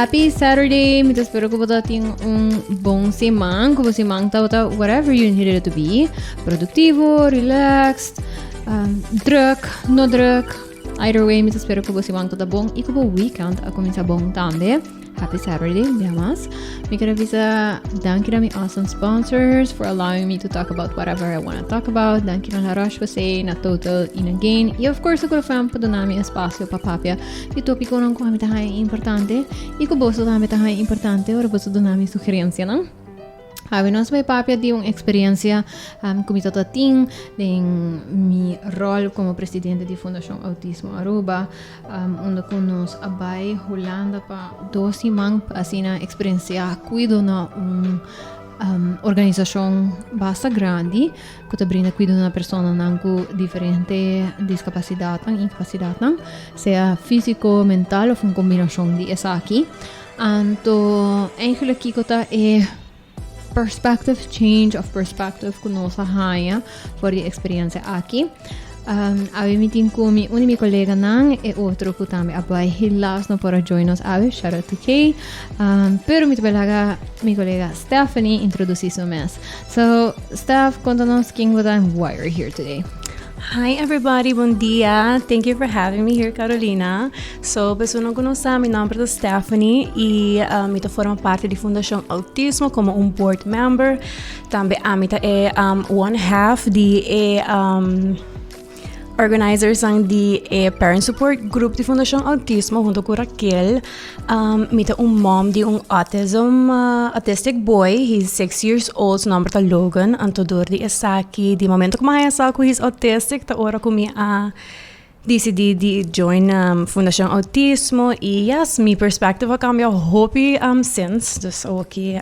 Happy Saturday! Mi ta spera ku bo ta tin un bon siman, ku bo siman tabata whatever you needed it to be. Produktivo, relaxed, druk, no druk. Either way, mi ta spera ku bo siman tabata bon i ku bo weekend a kuminsá bon tambe. Happy Saturday, un bia mas. Mi quiero bisa danki na mi awesome sponsors for allowing me to talk about whatever I want to talk about. Danki na La Roche-Posay, na Total y na Gain. Y of course, Seguro Fam pa duna mi espacio pa papia di tópiconan cu ami ta haña importante y cu boso tambe ta haña importante ora boso duna mi sugerencianan. Awe nos bai papia di un experiencia cu mi tata tin den mi rol como presidente di Fundacion Autismo Aruba, unda cu nos a bai Hulanda pa 2 siman pa asina experiencia cuido na un organisacion basta grandi cu ta brinda cuido na personanan cu diferente discapacidadnan, incapacidadnan, sea fisico, mental of un combinacion di esaki. Anto, eigenlijk kiko ta e perspective change of perspective ku nos a haña for di experiencia aki. Awe mi tin ku mi un di mi koleganan e otro ku tambe a bai helaas no por a join nos awe, shout out to Kay. Pero mi ta bai laga mi kolega Stephanie introduci su mes. So, Steph, konta nos ken bo ta and why you're here today. Hi everybody, bon dia. Thank you for having me here, Carolina. So, pa esun no conoce, mi nomber ta Stephanie y mi ta forma parti di Fundacion Autismo como un board member. Tambe ami ta e one half di e organizers di e Parent Support Group di Fundacion Autismo hunto cu Raquel. Mi ta un mom di un autism autistic boy. He's 6 years old, su nomber ta Logan. Anto door di esaki, di momento cu mi a sa cu he's autistic, ta ora cu mi a decidi di join Fundacion Autismo y yes, mi perspective a cambia hopi since. Dus okay,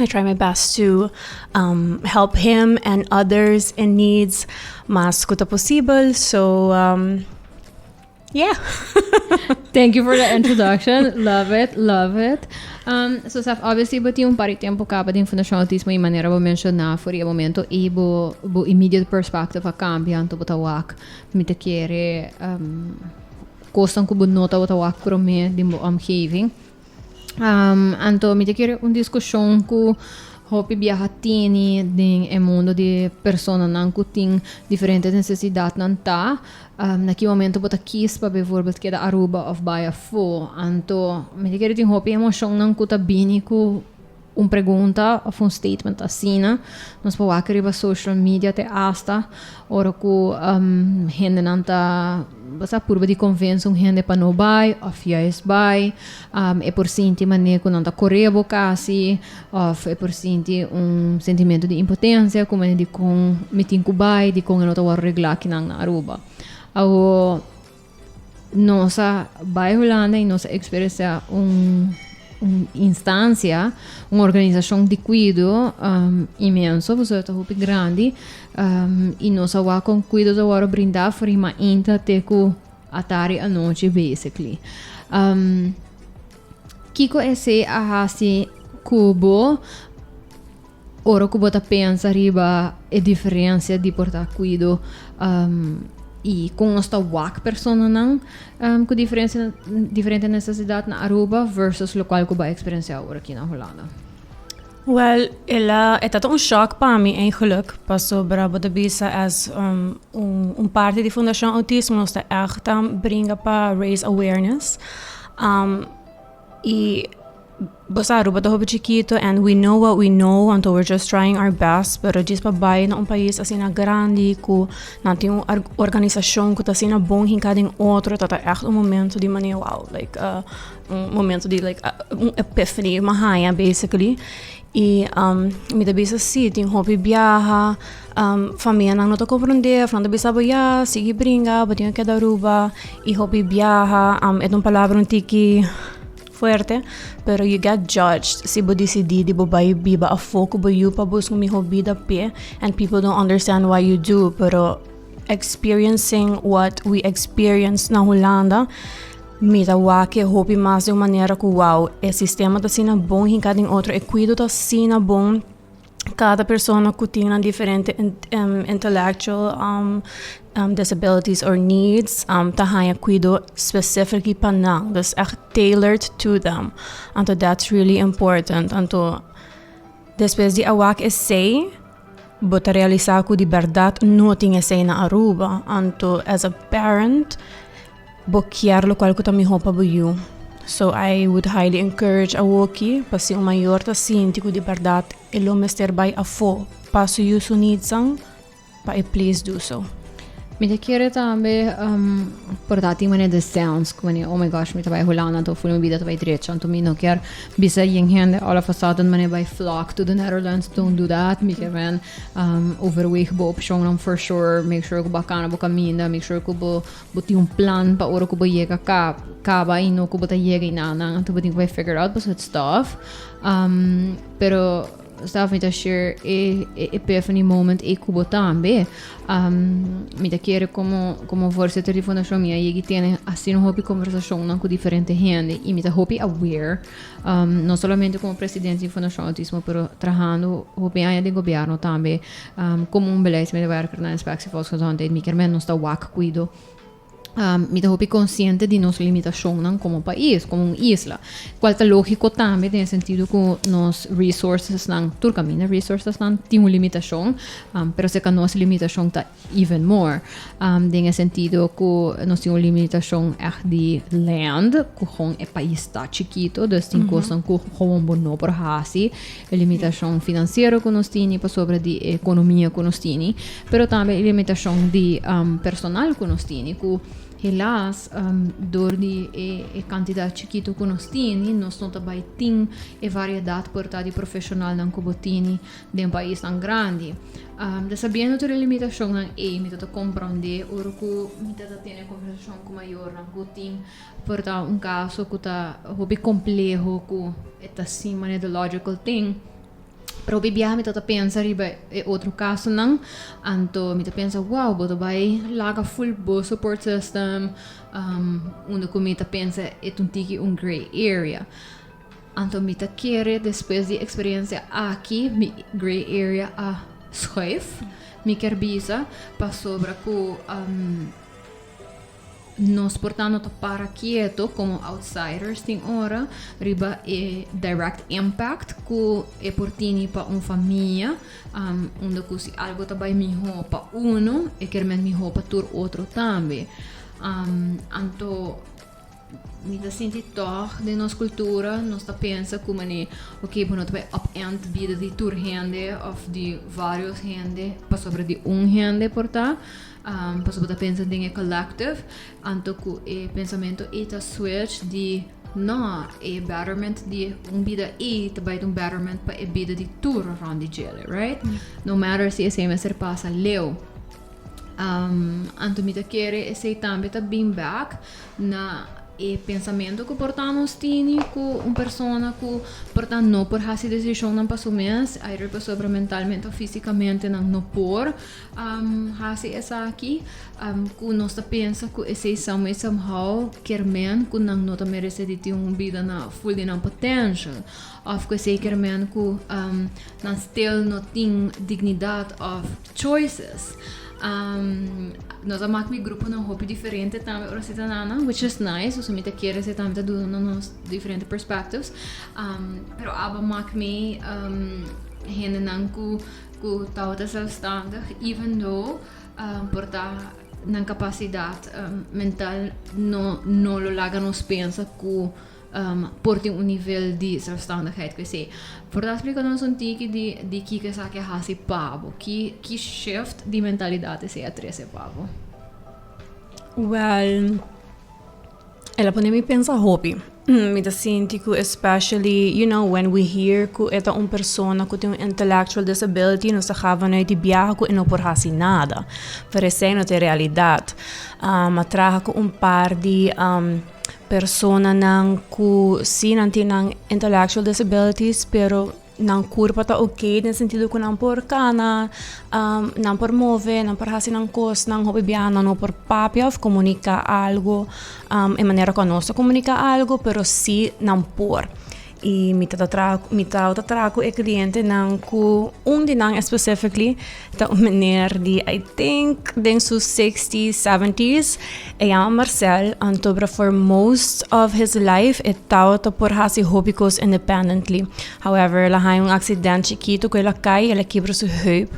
I try my best to help him and others in needs mas cu ta posibel. So, yeah. Thank you for the introduction. Love it, love it. So, Steph, obviously, bo tin un par di tempo caba den Fundacion Autismo y manera bo menciona for e momento y bo immediate perspective a cambia, anto bo ta wak mi ta kere cosnan cu bo no ta bo wak prome den bo omgeving. Anto mi ta kere un discusion cu hopi biaha tini den e mundo di personanan cu tin diferente necesidadnan ta na ki momento bo ta kies pa bijvoorbeeld keda Aruba of bai afo. Anto mi ta kere tin hopi emocionnan cu ta bini cu un pregunta of un statement asina. Nos por wak riba social media te hasta ora cu hendenan ta basta purba di convence un hende pa no bai of juist bai. E por sinti manera cu nan ta core bo casi of e por sinti un sentimento di impotencia cu manera di con mi tin cu bai, di con e no ta word regla akinan na Aruba. Awo nos a bai Hulanda y nos a experiencia un instancia, un organisacion di cuido inmenso, pasobra ta hopi grandi, y nos a wak con cuido ta worde brinda for di mainta te cu atardi anochi basically. Kiko esey a haci cu bo ora cu bo ta pensa riba e diferencia di por ta cuido y con nos ta wak personanan cu diferencia, diferente necesidad na Aruba versus locual cu bo a experiencia awor aki na Hulanda? Well, e ta un shock pa mi eigenlijk. Pasobra bo ta bisa as un parti di Fundacion Autismo, nos ta echt bringa pa raise awareness. Y bo sa, Aruba ta hopi chikito and we know what we know, anto we're just trying our best, pero djis pa bai na un pais asina grandi cu nan tin un organisacion cu ta asina bon hinca den otro, ta echt un momento di manera wow, like un momento di like un epiphany m'a haya basically. Y mi ta bisa si, tin hopi biaha famianan no ta comprende of nan ta bisa bo ya sigui bringa, bo tin cu keda Aruba, y hopi biaha e ta un palabra un tiki fuerte, pero you get judged si bo decidi di bo bai biba afo cu bo yu pa busca un miho bida p'e, and people don't understand why you do, pero experiencing what we experience na Hulanda, mi ta wak e hopi mas di un manera cu wow, e sistema ta asina bon hinca den otro, e cuido ta asina bon. Cada persona cu tin nan diferente intellectual disabilities or needs ta haya cuido specifically pa nan. Dus echt tailored to them. Anto that's really important. Anto despues di a wak esey, bo ta realisa cu di berdad no tin esey na Aruba. Anto as a parent, bo kier locual cu ta miho pa bo yu. So I would highly encourage awoki pa si un mayor ta sinti cu di berdad e lo mester bay afo pa su yu su needsnan, pa e please do so. Mi ta kere tambe por ta tin manera de sounds cu manera, oh my gosh, mi ta bay Hulanda anto ful mi bida ta bay drecha, anto mi no kier bisa yen hende all of a sudden manera bay flock to the Netherlands, don't do that, mi kier men overweeg bo opcionnan for sure, make sure cu bo a cana bo caminda, make sure cu bo Bo tin un plan pa ora ku bo yega ka kaba i no ku bo ta yega i nan anto bo tin ku bai figure out pasobra it's tough. Pero Staf, mi ta share e e epiphany moment ei ku bo tambe. Mi ta kere komo komo voorzitter di fundashon mi a yega i tene asina hopi konversashonnan ku diferente hende i mi ta hopi aware, no solamente komo presidente di Fundashon Autismo pero trahando hopi aña den gobièrnu tambe. Como un beleidsmedewerker na Inspectie Volksgezondheid mi kermen nos ta wak cuido. Mi ta hopi consciente di nos limitacionnan como pais, como un isla. Cual ta logico tambe den e sentido cu nos resourcesnan, tur caminda resourcesnan tin un limitacion, pero cerca nos limitacion ta even more. Den e sentido cu nos tin un limitacion echt di land, cu gewoon e pais ta chikito, dus tin cosnan cu gewoon bo no por haci. E limitashon finansiero ku nos tini pasobra di e ekonomia ku nos tini, pero tambe e limitashon di personal ku nos tini, ku helaas dor di e kantidat chikitu ku nos tini, nos no ta bai tin e variedat por ta di profeshonalnan ku bo tini den paisnan grandi. Ta sabiendo tur e limitashonnan ei, mi ta ta komprondé ora ku mi ta ta tene kombersashon ku mayornan ku tin. Por ta un caso cu ta hopi compleho cu e ta sin manera the logical thing. Pero hopi biaha mi ta pensa riba e otro casonan, anto mi ta pensa wow, bo ta bay laga full bo support system, unda cu mi ta pensa e ta un tiki un grey area. Anto mi ta kere despues di experiencia aki mi grey area a schuif, mi kier bisa, pasobra cu. Nos por ta no ta para kieto como outsiders tin ora riba e direct impact cu e por tini pa un famia, unda cu si algo ta bay miho pa uno e kier men miho pa tur otro tambe. Anto mi ta sinti tog den nos cultura nos ta pensa cu mane ok bo no ta bay upend bida di tur hende of di varios hende pasobra di un hende por ta. Pasobra bo ta pensa den e collective, anto ku e pensamento ei ta switch di no, e betterment di un bida ei ta bai ta un betterment pa e bida di tur rond di djele, right? No matter si esei mester pasa leu. Anto mi ta kere esei tambe ta bin bek na e pensamento ku por ta nos tini ku un persona ku por ta no por hasi desishonnan pa su mes, either pasobra mentalmente of fisikamente nan no por. Hasi esaki ku nos ta pensa ku esei some way somehow kier men ku nan no ta merese di tin un bida na full di nan potential òf ku esei kier men ku nan still no tin dignidat òf choices. Nos a mak mi gruponan hopi diferente tambe ora si ta nana which is nice pasobra mi ta kere esei tambe ta duna nos diferente perspectives pero aba mak mi hendenan ku Ku tabata zelfstandig even though por ta nan kapasidat mental no no lo laga nos pensa ku por tin un nivel di zelfstandigheid ku esei. Por ta splika nos un tiki di di kiko esaki a hasi pa bo? Ki ki shift di mentalidat esei a trese pa bo? Wèl. El a pone mi pensa hopi. Mi ta sinti ku especially, you know, when we hear ku e ta un persona ku tin un intellectual disability, nos ta ga vanuit di biaha ku e no por hasi nada. Pero esei no ta e realidat. A traha ku un par di personanan ku si nan tin nan intellectual disabilities, pero nan kurpa ta ok den sentido ku nan por kana, nan por move, nan por hasi nan kosnan, hopi biaha nan no por papia òf komuniká algu e manera ku anos ta komuniká algu, pero sí nan por. Y mi ta traha mi tabata traha cu e clientenan cu un di nan specifically ta un meneer di I think den su sixties, seventies. E yama Marcel, anto pero for most of his life e tabata por haci hopi cos independently. However, el a haña un accident chikito cu el a cay y el a kibra su heup.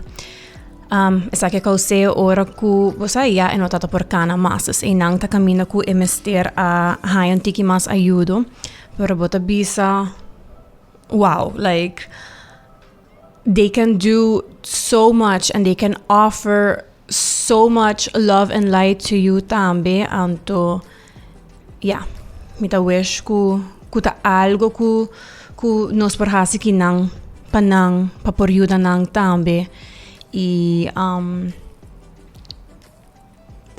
Esaki a caus'é ora cu bo sa ya e no tabata por cana mas. Dus einan ta caminda cu e mester a haña un tiki mas ayudo. Pero bo ta bisa, wow, like they can do so much and they can offer so much love and light to you tambe. Anto, ya, mi ta wish cu cu ta algo cu cu nos por haci ki nan pa nan, pa por yuda nan tambe. Y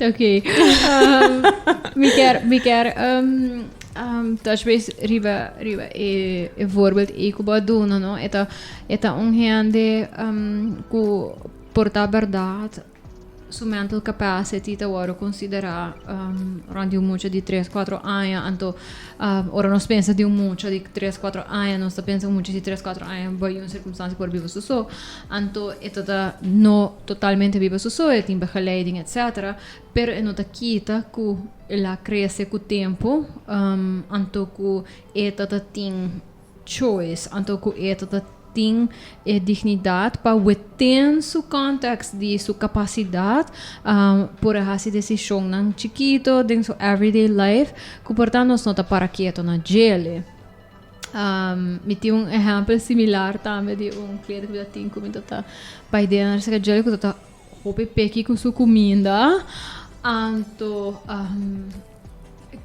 Ok. Mi kier touch base riba e voorbeeld ei ku bo a duna, no? E ta un hende ku por ta bèrdat su mental capacity ta wòrdu konsiderá rònt di un mucha di 3, 4 aña. Anto ora nos pensa di un mucha di 3, 4 aña, nos ta pensa un mucha di 3, 4 aña bai un sirkunstansia por biba su so. Anto e ta no totalmente biba su so, e tin begeleiding, etc. Pero e no ta kita ku el a krese ku tempu, anto ku e ta tin choice, anto ku e ta tin e dignidat pa within su context di su kapasidat por hasi desishonnan chikitu den su everyday life ku por ta nos no ta para ketu na djele. Mi tin un ehèmpel similar tambe di un kliente ku mi ta tin ku mi ta bai den serka djele ku ta hopi picky ku su kuminda. Anto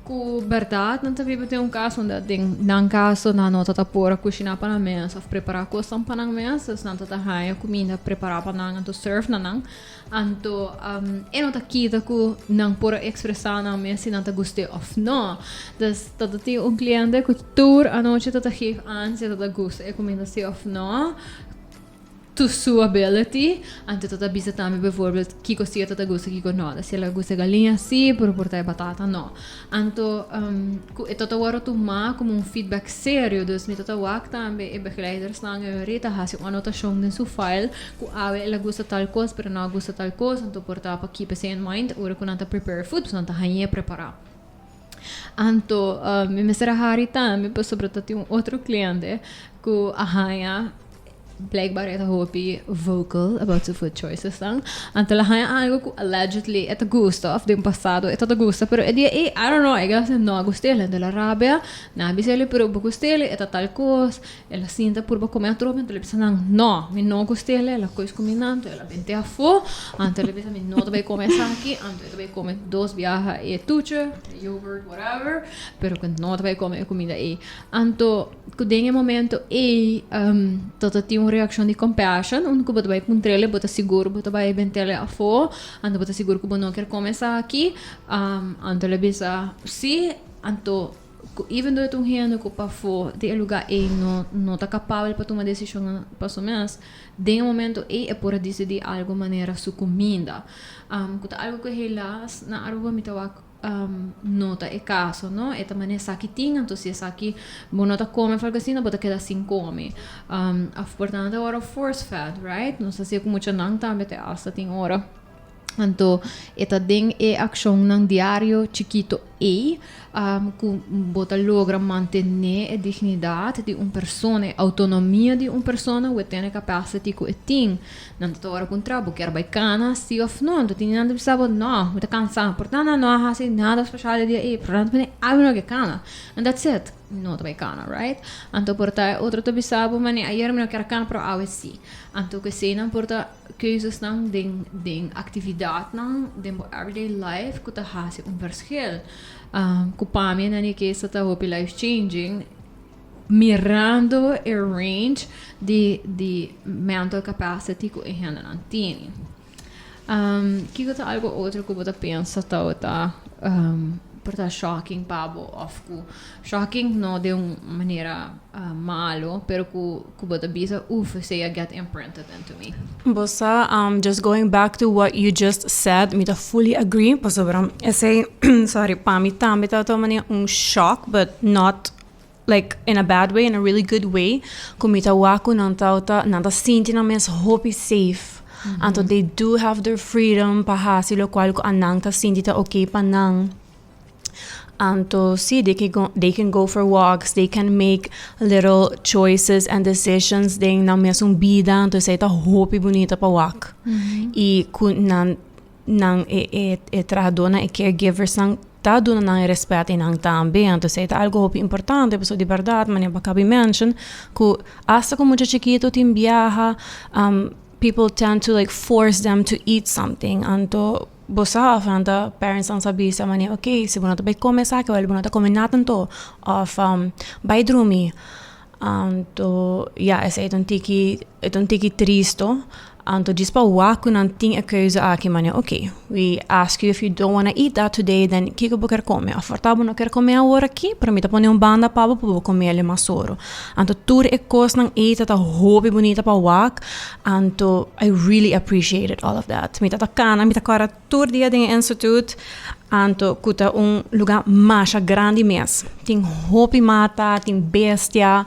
ku bèrdat nan ta biba den un kas unda den nan kaso nan no ta por a kushiná pa nan mes òf prepará kosnan pa nan mes, dus nan ta haña kuminda prepará pa nan anto serve na nan. Anto e no ta kita ku nan por a ekspresá nan mes si nan ta gust'é òf no. Dus ta tin un kliente ku tur anochi ta geef aan si e ta gusta e kuminda si òf no, to su ability. Anto ta bisa tambe bijvoorbeeld kiko si e ta gusta, kiko no. Si el a gusta galiña si, pero por ta e batata no. Anto ku e ta wòrdu tumá komo un feedback serio. Dus mi ta wak tambe e begeleidersnan e ora ta hasi un anotashon den su file ku awe el a gusta tal kos pero no a gusta tal kos. Anto por ta pa keep esei in mind ora ku nan ta prepare food, pasobra nan ta hañ'é prepará. Anto mi mester a hari tambe pasobra ta tin un otro kliente ku a haña blijkbaar e ta hopi vocal about su food choices dan. Anto el a haña algo ku allegedly e ta gusta òf den pasado e ta gusta, pero e dia ei, I don't know, I guess e no a gust'é. Anto el a rabia, nan a bis'é: "Pero bo gust'é, e ta tal kos." El a sinta purba kome atrobe, anto el a bisa nan: "No, mi no gust'é." El a kois kuminda, anto el a bent'é afó. Anto el a bisa: "Mi no ta bai kome esaki." Anto e ta bai kome dos biaha e toetje, e yoghurt, whatever, pero ku no ta bai kome e kuminda ei. Anto ku den e momento ei ta tin un reakshon di compassion, unda ku bo ta bai puntr'é, bo ta sigur bo ta bai bent'é afó, anto bo ta sigur ku bo no kier kome esaki? Anto el a bisa si. Anto ku even though e ta un hende ku pafó di e lugá ei no ta kapabel pa tuma desishonnan pa su mes, den e momento ei e por a disidí algu manera su kuminda, ku ta algu ku helaas na Aruba mi ta wak no ta e kaso, no. E ta manera esaki tin, anto si esaki bo no ta kome of algu asina, bo ta keda sin kome òf por ta nan ta wòrdu force fed, right? Nos ta siña ku muchanan tambe te asta tin ora. Anto e ta den e akshonnan diario chikito ei ku bo ta logra mantené e dignidat di un persona, e outonomia di un persona within e capacity ku e tin. Nan ta ora puntra bo kier bai kana si òf no, anto tin nan ta bisa bo: "No, mi ta kansá." Por tanto nan no a hasi nada speshal e dia ei, pero nan ta pone: "Ami no ke kana." And that's it, no ta bai kana, right? Anto por ta e otro ta bisa bo manera: "Ayer mi no kier kana, pero awe si." Anto ku eseinan por ta keuzesnan den aktividatnan den bo everyday life ku ta hasi un verschil. Ku pa mi in any case ta hopi life changing mirando e range di mental capacity ku e hendenan tene. Kiko ta algo otro ku bo ta pensa tabata por ta shocking pa bo òf ku shocking no den un manera malo, pero ku bo ta bisa: "Uf, esei a get imprinted into me"? Bo sa, just going back to what you just said, mi ta fully agree, pasobra esei, sorry, pa mi tambe tabata manera un shock, but not Like in a bad way, in a really good way, ku mi ta wak ku nan ta nan ta sinti nan mes hopi safe. Anto they do have their freedom pa hasi lokual ku anan ta sinti ta okay pa nan. Anto si they can go they can go for walks, they can make little choices and decisions den nan mesun bida, anto esei ta hopi bunita pa wak. I ku nan nan e e e trahadónan e caregiversnan ta duna nan e rèspèt einan tambe, anto esei ta algu hopi importante pasobra di bèrdat manera bo a kabi mention ku asta ku mucha chikitu tin biaha people tend to like force them to eat something anto bo sa òf nan ta parentsnan sa bisa manera ok si bo no ta bai kome esaki wèl bo no ta kome nada anto òf bai drumi anto ya esei ta un tiki e ta un tiki tristo Anto djis pa wak ku nan tin e keuze aki manera ok, we ask you if you don't wanna eat that today then kiko bo ker kome? Of por ta bo no ker kome awor aki pero mi ta pone un banda pa bo pa bo kome el mas oro. Anto tur e kosnan ei ta ta hopi bunita pa wak anto I really appreciated all of that. Mi ta ta kana mi ta kòrda tur dia den e instituut anto ku ta un luga masha grandi mes. Tin hopi mata, tin bestia.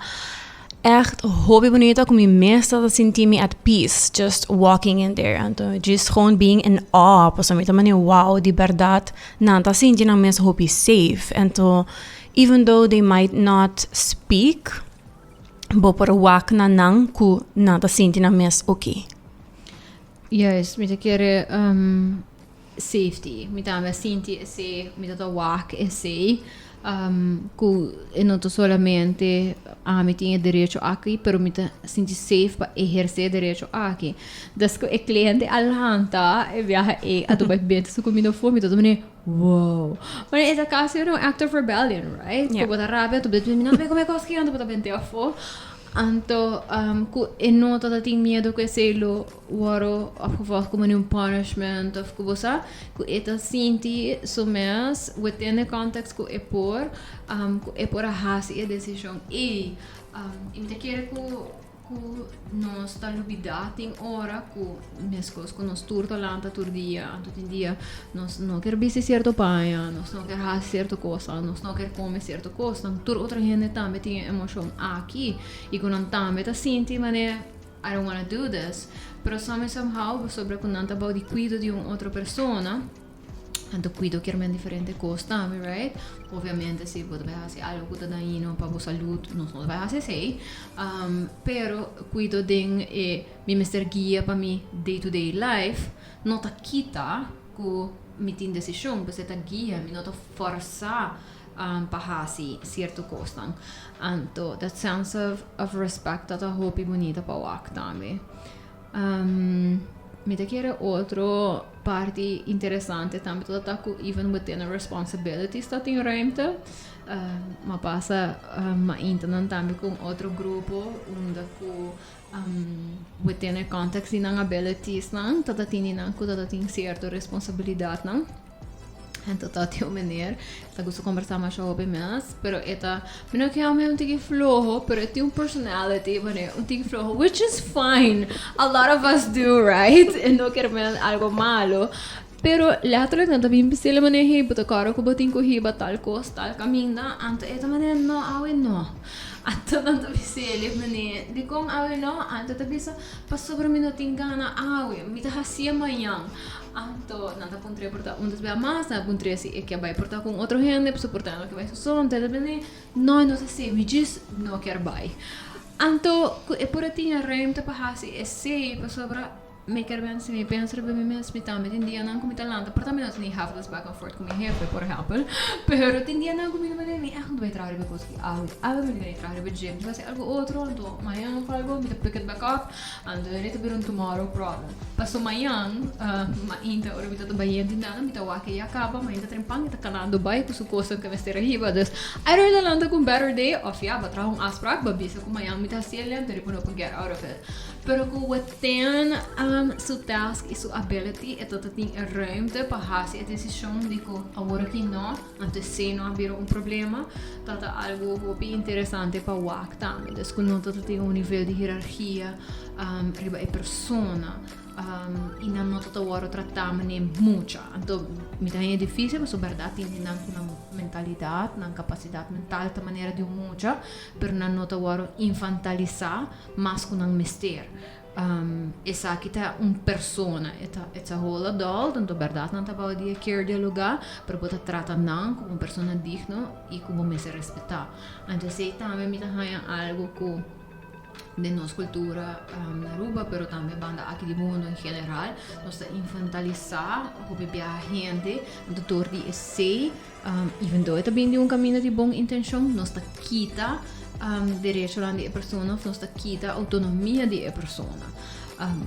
Echt hopi bunita ku mi mes ta sinti mi at peace just walking in there. Anto just gewoon being in awe pasobra mi ta manera wow di bèrdat nan ta sinti nan mes hopi safe. Anto even though they might not speak bo por wak na nan ku nan ta sinti nan mes oké. Juist, mi ta kere safety. Mi tambe a sinti esei, mi ta ta wak esei, ku e no ta solamente ami tin e derecho aki, pero mi ta sinti safe pa ehersé e derecho aki. Dus ku e kliente a lanta e biaha ei a bai benta su kuminda afó, mi ta ta mane, wow. Mane e ta kasi un act of rebellion, right? Ku bo ta rabia, tu bo ta bisa mi no ta bai kome kos aki, anto bo ta bent'é afó. Anto ku e no ta ta tin miedu ku esei lo wòrdu opgevolgd komo un punishment òf ku bo sa ku e ta sinti su mes within e context ku e por ku e por a hasi e desishon ei. I mi ta kere ku ku nos ta lubidá tin ora ku meskos ku nos tur ta lanta tur dia anto tin dia nos no kier bisti sierto paña, nos no kier hasi sierto kosnan, nos no kier kome sierto kosnan. Tur otro hende tambe tin e emoshon aki i ku nan tambe ta sinti manera I don't wanna do this, pero some somehow pasobra ku nan ta bou di kuido di un otro persona, anto kuido kier men diferente kos tambe, right? Obviamente si bo ta bai hasi algo ku ta dañino pa bo salud, nos no ta bai hasi esei, pero kuido den e mi mester guia pa mi day to day life no ta kita ku mi tin desishon, pasobra e ta guia mi, no ta fòrsá. Pa hasi sierto kosnan. Anto that sense of of respect ta ta hopi bunita pa wak tambe. Mi ta kere otro parti interesante tambe ta ta ku even within a responsibilities ta tin ruimte. Mi a pasa maintanan tambe ku un otro grupo unda ku within e context di nan abilitiesnan ta ta tin di nan ku ta ta tin sierto responsabilidatnan. Anto ta tin un meneer ta gusta conversa masha hopi mes, pero e ta, mi no ke yama e un tiki floho, pero e tin un personality manera un tiki floho, which is fine, a lot of us do, right? E no kier men algo malo, pero letterlijk nan ta bin bis'el manera, hey, bo ta kòrda ku bo tin ku hiba tal kos tal kaminda, anto e ta manera, no, awe no. Anto nan ta bis'el, manera, dikon awe no? Anto e ta bisa, pasobra mi no tin gana awe, mi ta hasié mañan. Anto nan ta puntr'é por ta un des bia mas, nan a puntr'é si e ke bai por ta ku un otro hende, pasobra por ta e no ke bai su so, anto e ta bini, no e no ta así, mi djis no kier bai. Anto ku e por a tin e ruimte pa hasi esei, pasobra mi kier ben si mi pensa riba mi mes, mi tambe tin dianan ku mi ta lanta, por ta mi no ta ni half des back and forth ku mi hefe, por ehèmpel, pero tin dianan ku mi ta bini, mi ègt no ta bai traha riba e kos aki awe, awe mi ta bini traha riba dje, mi ta hasi algu otro, anto mañana òf algu mi ta pick it back up. Anto e ta bira un tomorrow problem. Paso mañan, mainta ora mi ta ta bayendo nada, mi ta wak e ya caba, mainta trempan e ta canando bay cu su cosnan cu e mester a hiba. Dus, either ta lanta cu un better day of ya, bo a traha un afspraak, bo a bisa cu mañan mi ta haci el anto riba no por get out of it. Pero cu within su task y su ability e ta ta tin e ruimte pa haci e decision di cu awor aki no. Anto esei no a bira un problema, ta ta algu hopi interesante pa wak tambe. Dus ku no ta ta tin un nivel di hierarkia riba e persona. I nan no ta wòrdu tratá manera mucha. Anto mi ta haña difísil pasobra bèrdat tin nan ku nan mentalidat, nan kapasidat mental ta manera di un mucha, pero nan no ta wòrdu infantalisá mas ku nan mester. Esaki ta un persona, e ta it's a whole adult, anto bèrdat nan ta bou di e care di e lugá, pero bo ta trata nan komo un persona digno i ku bo mester respetá. Anto esei tambe mi ta haña algu ku. Den nos cultura na Aruba, pero tambe banda aki di mundo en general, nos ta infantalisa hopi biaha hende, anto door di esey, even though e ta bini di un caminda di bon intencion, nos ta kita derechonan di e persona of nos ta kita autonomia di e persona.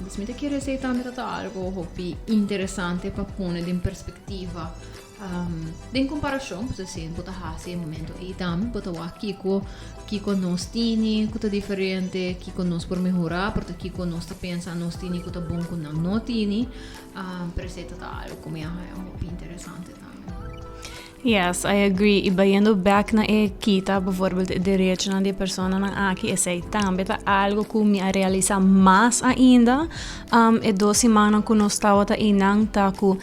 Dus mi ta kere esey tambe ta ta algo hopi interesante pa pone den perspectiva. Den komparashon, pues asina bo ta hasi e momento ei tambe, bo ta wak kiko kiko nos tini ku ta diferente, kiko nos por mehorá, por ta kiko nos ta pensa nos tini ku ta bon ku nan no tini. Pero esei ta ta algu ku mi a haña hopi interesante tambe. Yes, I agree. I bayendo bek na e kita bijvoorbeeld e derechonan di e personanan aki, esei tambe ta algu ku mi a realisá mas ainda e dos simannan ku nos tabata einan ta ku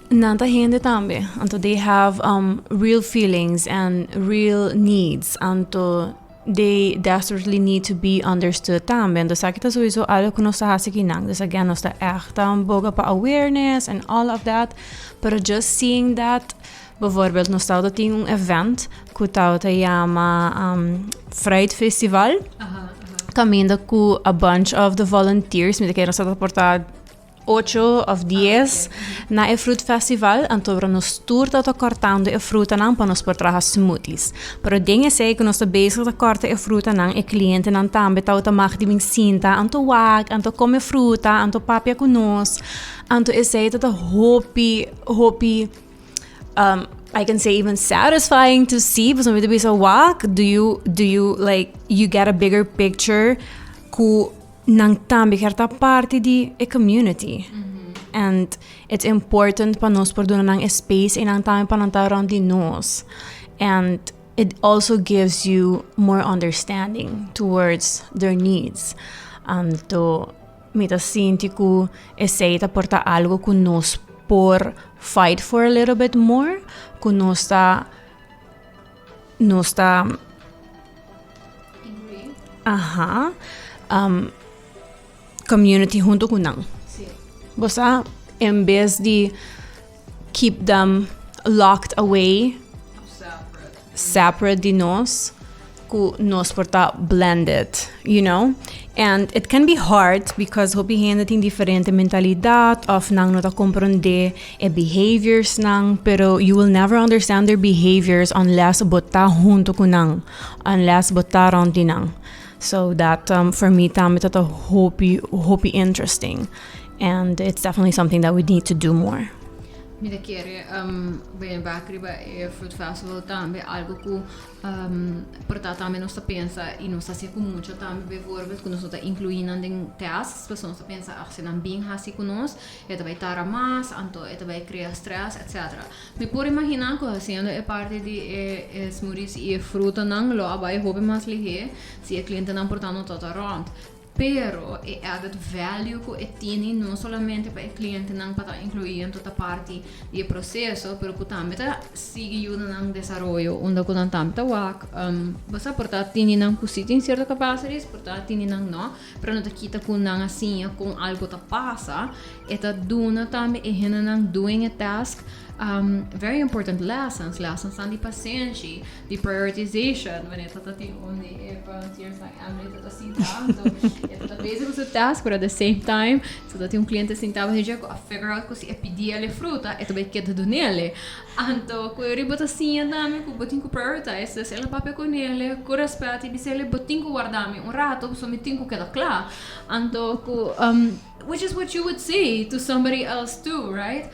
Nan ta hende tambe, anto they have um, real feelings and real needs, anto they desperately need to be understood tambe. Anto esaki ta sowieso algo ku nos ta hasi kinan. Dus again, nos ta echt um, boga pa awareness and all of that, pero just seeing that, bijvoorbeeld nos tabata tin un event ku tabata yama um, Fruit Festival, kaminda ku a bunch of the volunteers, mi ta kere nos tabata porta Ocho of dies na e fruit festival, anto ora nos tur ta ta cortando e frutanan pa nos por traha smoothies. Pero den esey cu nos ta bezig ta corta e frutanan, e clientenan tambe tabata mag di bin sinta, anto wak, anto come fruta, anto papia cu nos. Anto esey ta ta hopi, hopi, I can say even satisfying to see, pasobra mi ta bisa wak, do you, do you like, you get a bigger picture cu Nan tambe kier ta parti di e community. And it's important pa nos por duna nan e space y nan tambe pa nan ta rond di nos. And it also gives you more understanding towards their needs. Anto mi ta sinti cu esey ta por ta algo cu nos por fight for a little bit more, cu nos ta nos ta Aha. Um, community hunto cu nan. Sí. Bo sa, en bes di keep them locked away, separate, separate di nos, cu nos por ta blended, you know? And it can be hard because hopi hende tin diferente mentalidad of nan no ta comprende e behaviors nan, pero you will never understand their behaviors unless bo ta hunto cu nan, unless bo ta rond di nan. So that um, for me tambe ta ta hopi, hopi interesting. And it's definitely something that we need to do more. Mi ta kere um, bene bak riba e Fruit Festival tambe algo ku Por ta tambe nos ta pensa y nos ta haci cu mucha tambe bijvoorbeeld cu nos no ta inclui nan den tasks pasobra nos ta pensa ach si nan bin haci cu nos e ta bay tarda mas anto e ta bay crea stress etc. Mi por imagina cu haciendo e parti di e smoothies y e frutanan lo a bay hopi mas lihe si e clientenan por ta no ta ta rond. Pero e added value cu e tini no solamente pa e clientenan pa ta inclui en tota parti di e proceso, pero cu tambe ta sigui yuda nan desaroyo unda cu nan tambe ta wak. Bo sa por ta tini nan cu si tin cierto capacities, por ta tini nan no, pero no ta kita cu nan a siña con algo ta pasa. E ta duna tambe e hendenan doing e task very important lessons, lessonsnan di pasenshi, di prioritization, wanneer ta ta tin un di e volunteers nan Emily ta ta sinta, anto e ta ta bezig cu su task, pero at the same time si ta tin un cliente sinta bajo dje cu a figure out cu si e pidi el e fruta e ta bay keda dunele, anto cu e riba ta siña tambe cu bo tin cu prioritize, dus el a papia cu nele cu respet y bisele bo tin cu warda mi un rato pasobra mi tin cu keda cla, anto cu which is what you would say to somebody else too, right?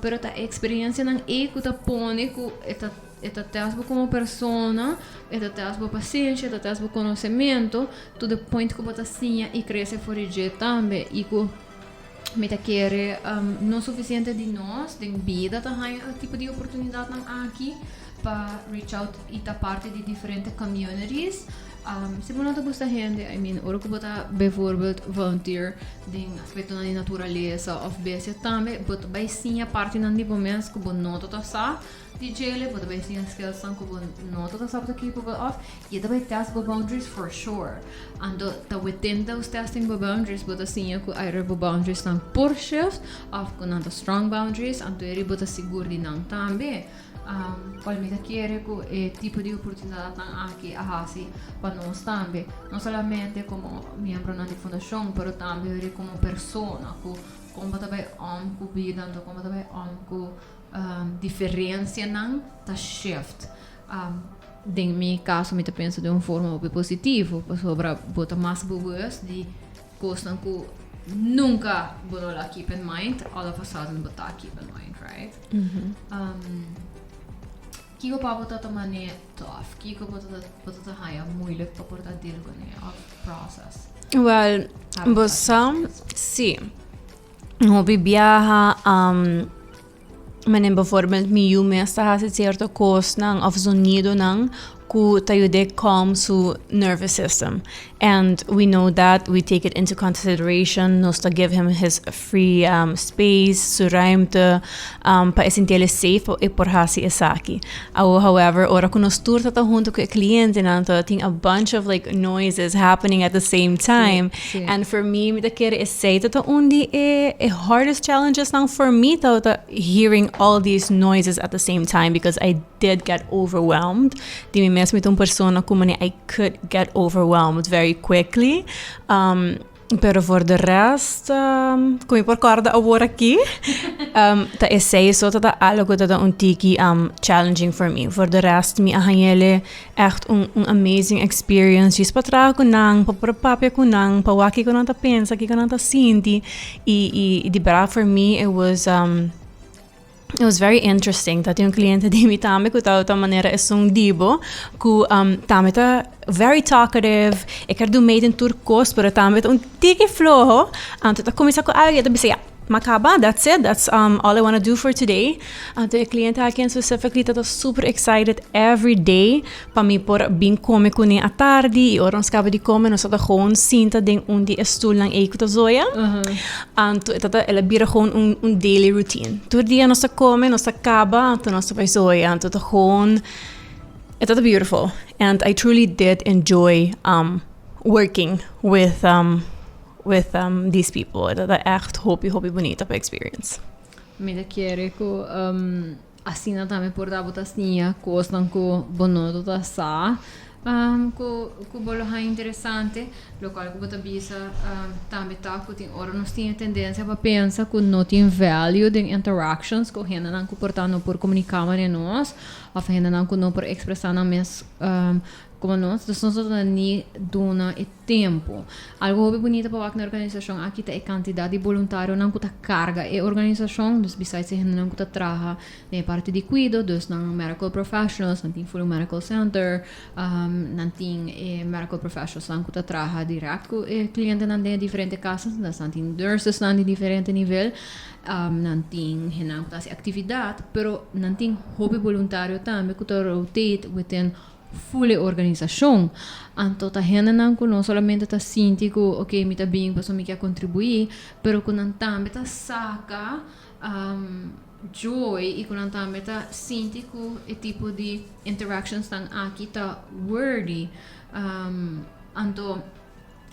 Pero ta e experiencianan ey cu ta pone cu e ta E ta test bo como persona, e ta test bo pasenshi, e ta test bo conocemento, to the point cu bo ta siña y crece for di dje tambe. Y cu mi ta kere no suficiente di nos den bida ta haña e tipo di oportunidadnan aki pa reach out y ta parti di diferente communities. Si bo no ta gusta hende, I mean, ora ku bo ta bijvoorbeeld volunteer den aspektonan di naturalesa òf bestia tambe, bo ta bai siña partinan di bo mes ku bo no ta sa di djele, bo ta bai siña skillsnan ku bo no ta sa bo ta capable of, i e ta bai test bo boundaries for sure. Anto ta within those testing bo boundaries bo ta siña ku either bo boundariesnan por shift òf ku nan ta strong boundaries, anto eri bo ta sigur di nan tambe. Cual mi ta kere cu e tipo di oportunidadnan aki a haci pa nos tambe, no solamente como miembronan di fundacion, pero tambe como persona cu con bo ta bay om cu bida, anto con bo ta bay om cu diferencianan ta shift. Den mi caso mi ta pensa den un forma hopi positivo, pasobra bo ta mas bewust di cosnan cu nunca bo no la keep in mind, all of a sudden bo ta keep in mind, right? Kiko pa bo ta ta mane tough? Kiko bo ta bo ta ta haya moeilijk pa por ta deal kuné of process? Well, bo sa, si. Hopi biaha, Menen bijvoorbeeld mi yu mes ta hasi cierto cosnan of zonidonan cu ta yud'é calm su nervous system. And we know that, we take it into consideration, nos ta give him his free space, su ruimte, pa e sinti el e safe pa e por hasi esaki. Awo however, ora cu nos tur ta ta hunto cu e clientenan ta tin a bunch of like noises happening at the same time. And for me, mi ta kere esei ta ta un di e e hardest challenges nan for me ta ta hearing all these noises at the same time because I did get overwhelmed. Di mi mes mi ta un persona ku mane I could get overwhelmed very quickly. Pero voor de rest, ku mi por kòrda awor aki, ta esei so ta ta algo ku ta ta un tiki challenging for me. Voor de rest mi a hañ'el echt un amazing experience djis pa traha ku nan, pa por papia ku nan, pa wak kiko nan ta pensa, kiko nan ta sinti. I di bèrdat for me it was it was very interesting. Ta tin un cliente di mi tambe ku tabata manera esun di bo ku tambe ta very talkative, e ker do mee den tur kos pero tambe ta un tiki floho. Anto ta kuminsá ku algu e ta bisa ya m'a kaba, that's it, that's all I wanna do for today. Anto e cliente aki specifically ta super excited every day pa mi por bin come kuné atardi i ora nos kaba di come nos ta gewoon sinta den un di e stoelnan ei ku ta zoya. Anto e ta el a bira gewoon un daily routine. Tur dia nos ta come, nos ta kaba, anto nos ta bai zoya. Anto ta gewoon e ta beautiful and I truly did enjoy working with these people. E ta echt hopi hopi bunita pa experience. Mi ta kere ku asina tambe por ta bo ta siña kosnan ku bo no ta sa ku bo lo haña interesante. Lokual ku bo ta bisa tambe ta ku tin ora nos tin e tendensia pa pensa ku no tin value den interactions ku hendenan ku por ta no por komuniká manera nos òf hendenan ku no por ekspresá nan mes komo nos. Dus nos no ta ni duna e tempu. Algu hopi bunita pa wak na e organisashon aki ta e kantidat di boluntarionan ku ta karga e organisashon. Dus besides e hendenan ku ta traha den e parti di kuido, dus nan medical professionals, nan tin full medical center, nan tin e medical professionalsnan ku ta traha dirèkt ku e klientenan den e diferente kasnan, dus nan tin nursesnan di diferente nivel, nan tin hendenan ku ta hasi aktividat, pero nan tin hopi boluntario tambe ku ta rotate within Full e organisashon. Anto ta hendenan ku no solamente ta sinti ku ok mi ta bin pasobra mi ke kontribuí, pero ku nan tambe ta saka joy i ku nan tambe ta sinti ku e tipo di interactionsnan aki ta worthy. Anto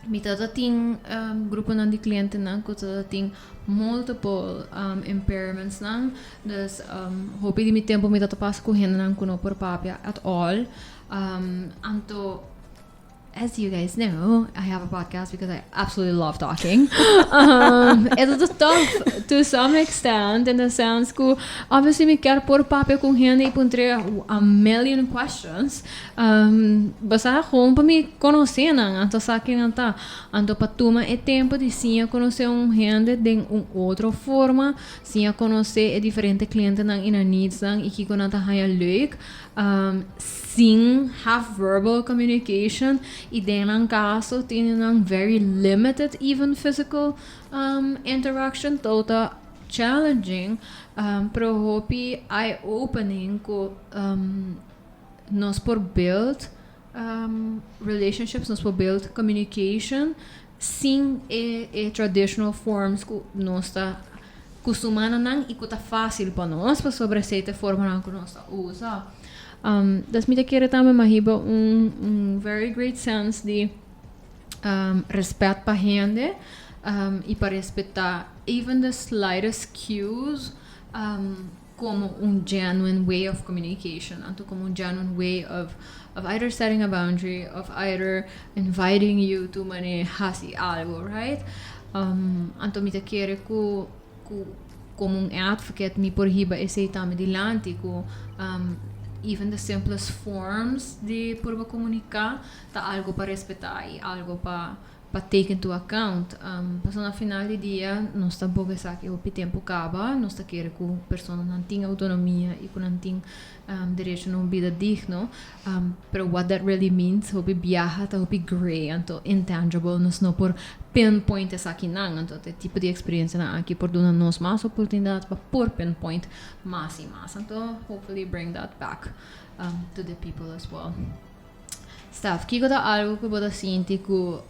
mi ta ta tin gruponan di klientenan ku ta ta tin multiple impairmentsnan. Dus hopi di mi tempu mi ta ta pasa ku hendenan ku no por papia at all. Anto as you guys know, I have a podcast because I absolutely love talking. E ta ta tough to some extent in the sense ku obviously mi kier por papia ku hende i puntr'é a million questions. Bo sa gewoon pa mi konosé nan, anto sa ken nan ta. Anto pa tuma e tempu di siña konosé un hende den un otro forma, siña konosé e diferente klientenan i nan needsnan i kiko nan ta haña leuk, sin have verbal communication i den nan kaso tene nan very limited even physical interaction, tou ta challenging, pero hopi eye opening ku. Nos por build. relationships, nos por build communication sin e traditional forms ku nos ta kustumá na nan i ku ta fásil pa nos, pasobra esei ta e formanan ku nos ta usa. Dus mi ta kere tambe mi a hiba un very great sense di respet pa hende i pa respetá even the slightest cues komo un genuine way of communication, anto komo un genuine way of either setting a boundary, of either inviting you to mane hasi algo, right? Anto mi ta kere ku komo un advocate mi por hiba esei tambe dilanti ku even the simplest forms di purba komuniká ta algo pa respetá i algo pa take into account. Pasobra na final di dia nos tampoco esaki hopi tempo caba, nos ta kere cu personanan tin autonomia y cu nan tin derecho na un bida digno, pero what that really means hopi biaha ta hopi grey, anto intangible, nos no por pinpoint esakinan, anto e tipo di experiencianan aki por duna nos mas oportunidad pa por pinpoint mas y mas, anto hopefully bring that back to the people as well. Stef, kiko ta algo ku bo ta sinti ku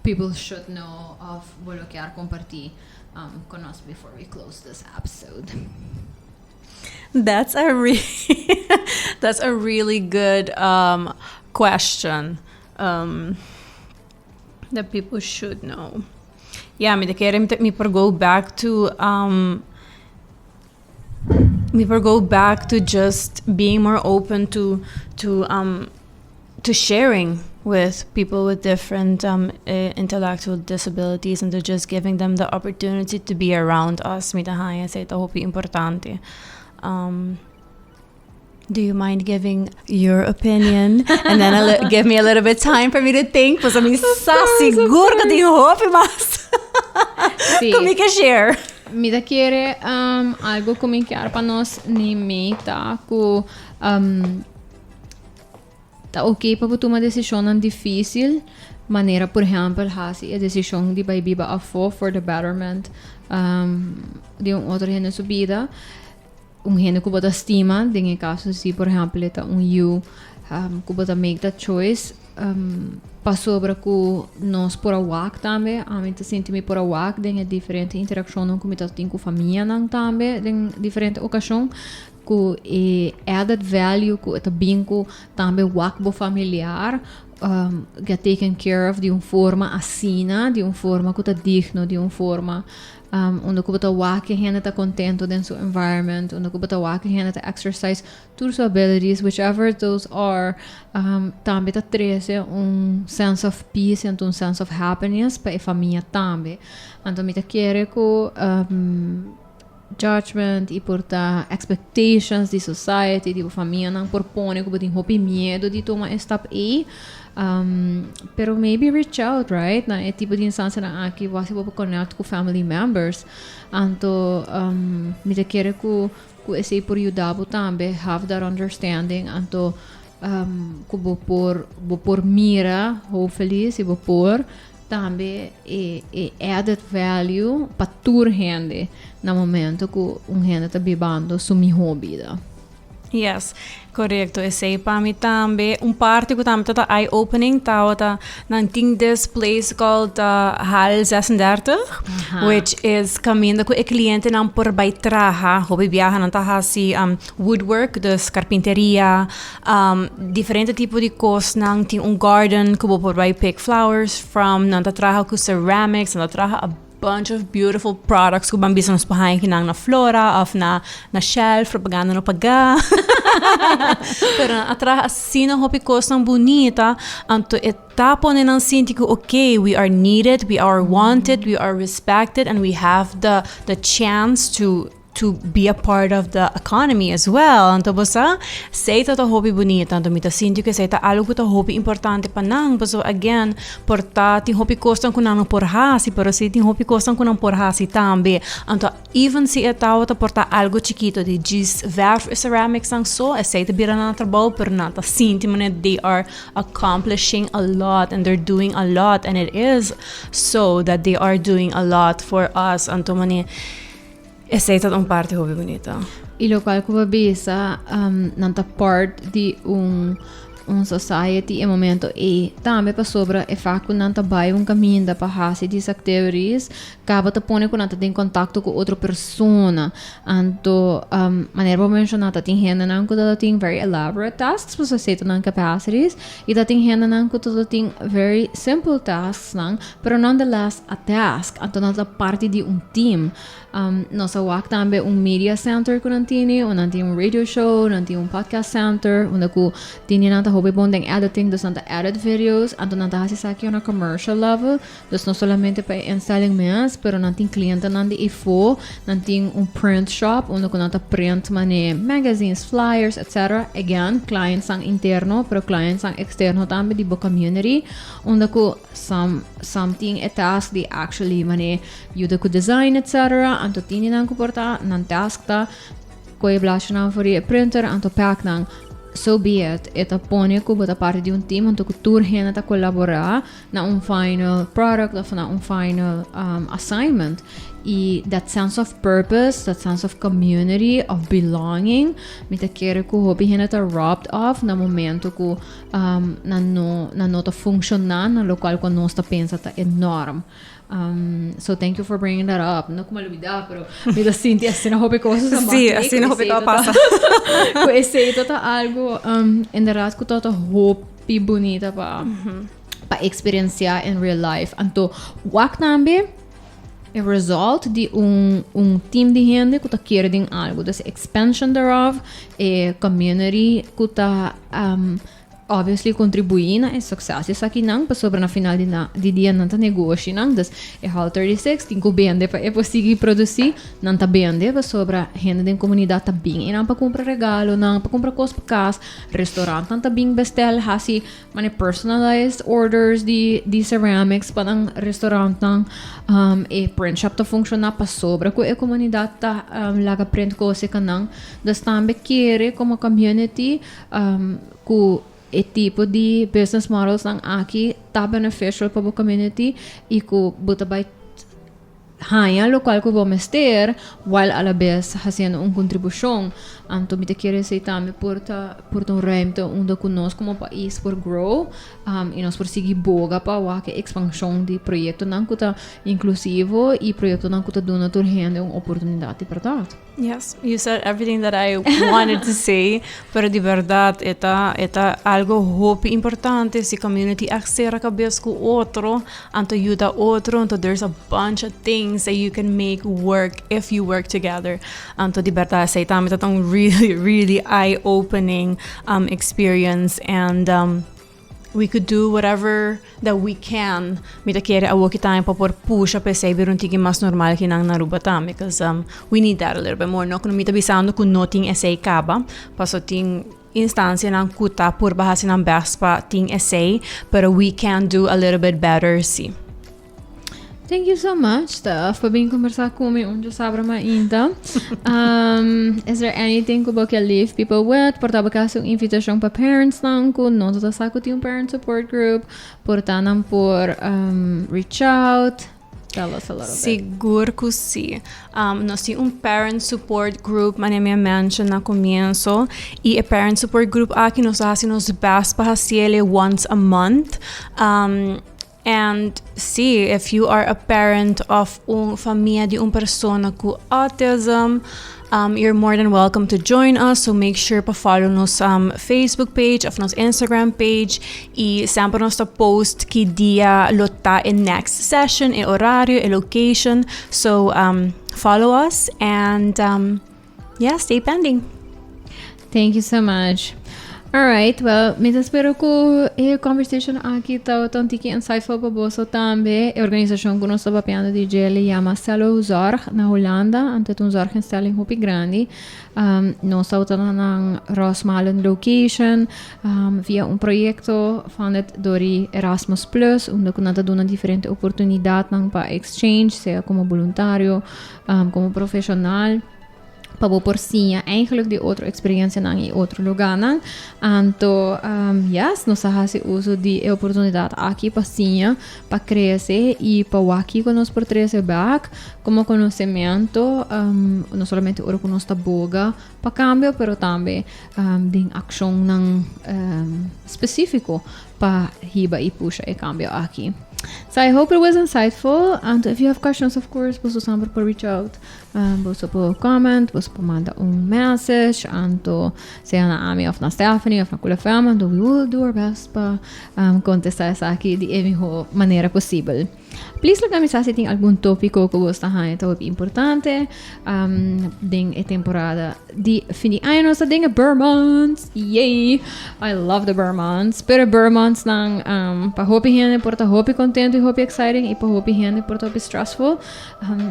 people should know of bo lo kier kompartí ku nos before we close this episode? That's a really good question that people should know. Yeah, mi ta kere mi por go back to mi por go back to just being more open to sharing with people with different intellectual disabilities and to just giving them the opportunity to be around us. Mi ta haña esei ta hopi importante. Do you mind giving your opinion? And then give me a little bit time for me to think. Pues mi sa sigur ku tin hopi mas ku mi ke share. Mi ta kere algo ku mi kier pa nos ni mi ta ku ta ok pa bo tuma desishonnan difísil, manera por ehèmpel hasi e desishon di bai biba afó for the betterment di un otro hende su bida. Un hende ku bo ta stima, den e kaso si por ehèmpel e ta un yu ku bo ta make that choice, pasobra ku nos por a wak tambe, ami ta sinti mi por a wak den e diferente interakshonnan ku mi ta tin ku famianan tambe den diferente okashon, ku e added value ku e ta bin ku tambe wak bo familiar get taken care of di un forma asina, di un forma ku ta digno, di un forma unda ku bo ta wak e hende ta kontento den su environment, unda ku bo ta wak e hende ta exercise tur su abilities, whichever those are, tambe ta trese un sense of peace anto un sense of happiness pa e famia tambe. Anto mi ta kere ku judgment i por ta expectations di society, di bo famianan por pone ku bo tin hopi miedu di tuma e stap ei. Pero maybe reach out, right? Na e tipo di instancianan aki bo hasi bo por connect cu family members. Anto mi ta kere cu esey por yuda bo tambe have that understanding. Anto cu bo por mira, hopefully si bo por, tambe e added value pa tur hende na momento cu un hende ta bibando su miho bida. Yes, korekto. Esei pa mi tambe. Un parti ku tambe ta eye-opening tabata nan tin this place called Hal 36, which is kaminda ku e klientenan por bai traha. Hopi biaha nan ta hasi woodwork, dus karpinteria, diferente tipo di kosnan. Tin un garden ku bo por bai pick flowers from. Nan ta traha ku ceramics, nan ta traha a bunch of beautiful products ku ban bisa nos por haña kinan na Flora of na Shell, propaganda no pagá. Pero nan a traha asina hopi kosnan bunita, anto e ta pone nan sinti ku okay, we are needed, we are wanted, we are respected and we have the chance to be a part of the economy as well. Anto bo sa, esei ta hopi bunita, anto mi ta sinti ku esei ta algo ku ta hopi importante pa nan, pasobra again, por ta tin hopi kosnan ku nan no por hasi, pero si tin hopi kosnan ku nan por hasi tambe. Anto even si e tabata por ta algo chikito di djis verf i ceramics nan so, esei ta bira nan trabou, pero nan ta sinti manera they are accomplishing a lot and they're doing a lot and it is so that they are doing a lot for us. Anto manera esei ta un parti hopi bunita. I lokual ku bo bisa, nan ta part di un. Un society e momento ei tambe pasobra e fak ku nan ta bai un kaminda pa hasi dis activities kaba ta pone ku nan ta den kontakto ku otro persona. Anto manera bo menshoná ta tin hendenan ku ta tin very elaborate tasks pasobra esei ta nan capacities i ta tin hendenan ku ta tin very simple tasks nan pero nonetheless a task anto nan ta parti di un team. Nos a wak tambe un media center ku nan tini, un nan tin un radio show, nan tin un podcast center, unda ku tini nan ta hopi bon den editing, dus nan ta edit videos, anto nan ta hasi esaki on a commercial level, dus no solamente pa e instelling mes, pero nan tin clientenan di efo, nan tin un print shop, unda ku nan ta print mane magazines, flyers, etc. Again, clientsnan interno, pero clientsnan externo tambe di bo community, unda ku some, some tin e task di actually mane Yuda ku design etc. Anto tin di nan ku por ta nan task ta koe blashanan for di e printer anto pack nan. So be it. E ta pone ku bo ta parti di un team anto ku tur hende ta kolaborá na un final product of na un final assignment. I that sense of purpose, that sense of community, of belonging, mi ta kere ku hopi hende ta robbed of na momento ku nan no nan no ta funshoná na lokual ku nos ta pensa ta e norm. So thank you for bringing that up. No como olvidar, pero mi ta sinti asina hopi cosas a Sí, asina hopi cosa pasa. Cu esey ta algo inderdaad cu ta hopi bunita pa pa experiencia in real life. Anto wak tambe e result di un team di hende cu ta kere den algo. Dus expansion thereof, e community cu ta obviously contribui na e succes esakinan pasobra na final di na di dia nan ta negoshinan dus e Hall 36 tin cu bende pa e por sigui produci nan ta bende pasobra hende den comunidad ta bin einan pa cumpra regalonan pa cumpra cos pa cas restaurantnan ta bin bestel haci mane personalized orders di di ceramics pa nan restaurantnan e print shop ta funciona pasobra cu e comunidad ta laga print cos ekanan dus tambe kere como community Ku e tipo di business models nan aki ta beneficial pa bo community i ku bo ta bai haña lokual ku bo mester while alabes hasiendo un kontribushon. Anto mi ta kere esei tambe por ta por ta un ruimte unda ku nos komo pais por grow i nos por sigui boga pa wak e ekspanshon di proyektonan ku ta inklusivo i proyektonan ku ta duna tur hende un oportunidat di bèrdat. Yes, you said everything that I wanted to say, pero di berdad e ta e ta algo hopi importante si community a cera cabes cu otro, anto yuda otro, anto there's a bunch of things that you can make work if you work together. Anto di berdad esey tambe ta un really really eye opening um experience and um We could do whatever that we can. Mi ta kere awoki tambe pa por pusha pa esei bira un tiki mas normal ki nan na Aruba tambe, cause um, we need that a little bit more. No ku mi ta bisando ku no tin esei kaba, paso tin instancianan ku ta purba hasi nan best pa tin esei, pero we can do a little bit better si. Thank you so much, Steph, pa bin conversa cu mi un sabra mainta. Is there anything cu bo ke leave people with? Por ta bo ke haci un invitacion pa parents nan cu no ta sa cu tin un parent support group. Por ta nan por reach out. Tell us a little bit. Sigur cu si. Nos tin un parent support group, manera mi a mention na comienzo. Y e parent support group aki nos ta haci nos best pa haciele once a month. And sí, if you are a parent of un famia di un persona cu autism, you're more than welcome to join us. So make sure pa follow nos Facebook page of nos Instagram page. Y semper nos ta post ki dia lo ta e next session, e horario, e location. So follow us and yeah, stay pending. Thank you so much. All right, well, mi ta spero ku e conversation aki tabata un tiki insightful pa boso tambe. E organisacion ku nos ta papiando di dje le yama Cello Zorg na Hulanda, anto ta un zorginstelling hopi grandi. Nos tabata na nan Rosmalen location via un proyecto funded door di Erasmus Plus, unda ku nan ta duna diferente oportunidadnan pa exchange, sea como boluntario, como profesional. Pa bo por siña eigenlijk di otro experiencianan y otro lugarnan. Anto, yes, nos a haci uso di e oportunidad aki pa siña, pa crece y pa wak kico nos por trece bek como conocemento, no solamente ora cu nos ta boga pa cambio, pero tambe den accionnan specifico pa hiba y pusha e cambio aki. So I hope it was insightful. And if you have questions, of course, boso semper por reach out. Boso por comment, boso por manda un message, anto sea na ami of na Stephanie of na Kula Fam, anto we will do our best pa contesta esaki di e mihó manera posibel. Please laga mi sa si tin algun tópiko ku boso ta haña ta hopi importante den e temporada di fin di aña. Nos ta den e Burr months! Yay! I love the Burr months. Pero e Burr months nan pa hopi hende por ta hopi contento y hopi exciting y pa hopi hende por ta hopi stressful.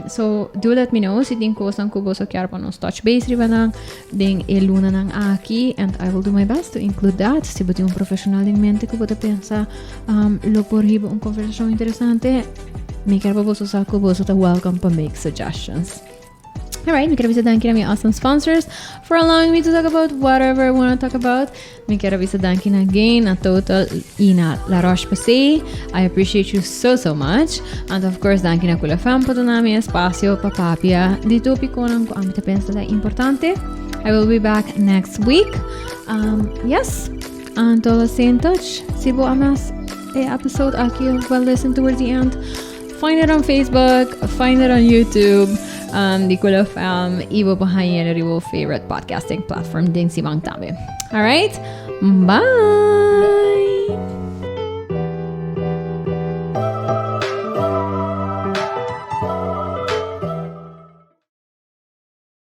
So do let me know si tin cosnan cu boso kier pa nos touch base riba nan den e lunanan aki and I will do my best to include that. Si bo tin un profesional den mente cu bo ta pensa lo por hiba un conversacion interesante, mi kier pa boso sa cu boso ta welcome pa make suggestions. Alright, mi kier bisa danki na mi awesome sponsors for allowing me to talk about whatever I want to talk about. Mi kier bisa danki na Gain, na Total y na La Roche-Posay. I appreciate you so, so much. And of course, danki na Kula Fam pa duna mi espacio pa papia di topiconan ku ami ta pensa ta importante. I will be back next week. Yes, and let's stay in touch. Si bo a miss e episode aki of well listen towards the end, find it on Facebook, find it on YouTube, di Kula Fam, y bo por haña riba bo favorite podcasting platform den siman tambe. All right? Bye!